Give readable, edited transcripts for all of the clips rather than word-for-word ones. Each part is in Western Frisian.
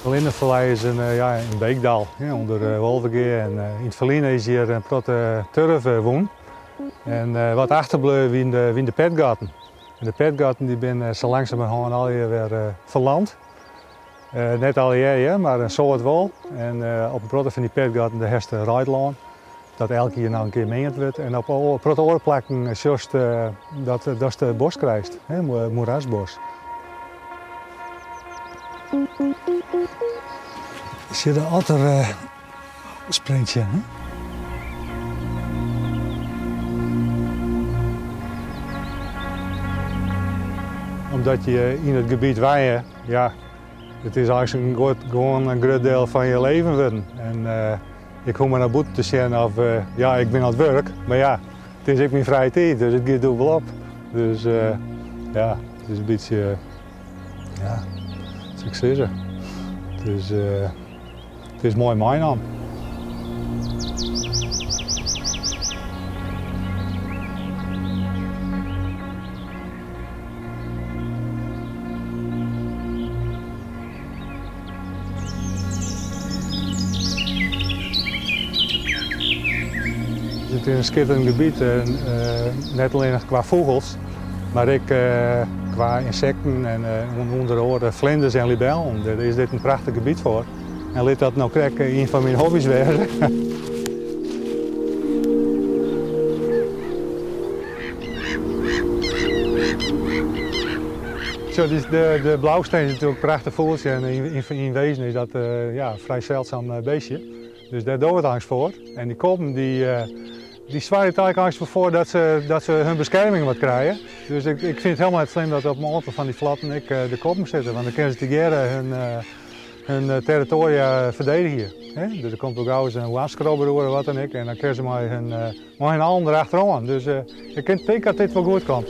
De Lindevallei is in, ja, in beekdal ûnder Wolvegea en yn it ferline is hjir in protte turf wûn. En wat achterbleau wiene de petgatten. En de petgatten dy binne sa langsumerhân allegear wer ferland. Net allegear hear, mar in soad wol. En op in protte fan dy petgatten dêr hast reidlân, dat elk jier noch in kear meand wurdt. En op in protte oare plakken sjochst datst bosk krijst, moerasbosk. Sjoch de otter springt sjen, hè? Omdat je yn it gebiet wenje, ja, it is eigentlik gewoan in grut diel fan je leven wurden. En ik hoech mar nei bûten te sjen of ja, ik bin oan it wurk, mar ja, it is ek myn frije tiid, dus it giet dûbel op. Dus ja, it is in bytsje, ja, wat sil ik sizze, it is. It is moai meinaam. It is in skitterend gebiet, net allinnich kwa fûgels, mar ek kwa ynsekten en ûnder oare flinders en libellen. Dêr is dit in prachtich gebiet foar. En lit dat no krekt ien fan myn hobby's wêze. Sjoch, de blausteen is natuerlik in prachtich fûgeltsje en yn wezen is dat ja, in frij seldsum beestje. Dus dêr dogge we it eins foar. En dy kobben dy soargje der eigentlik eins foar dat se hun beskerming wat krije. Dus ik fyn it hielendal net slim dat op in oantal fan dy flatten ek de kobben sitte, want dan kinne se tegearre hun territoaria ferdedigje. Dus der komt wol gau ris in hoanskrobber oer of wat dan ek en dan kinne se mei hun allen derachteroan. Dus ik tink dat dit wol goed komt.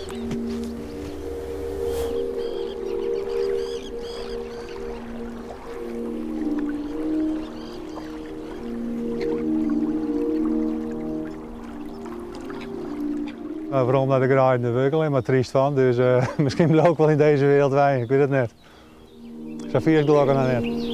Werom nei de greiden, dêr wurd ik allinnich mar tryst fan, dus miskien bliuw ik wol yn dizze wereld wenjen, ik wit it net. Sa fier is it gelokkich noch net.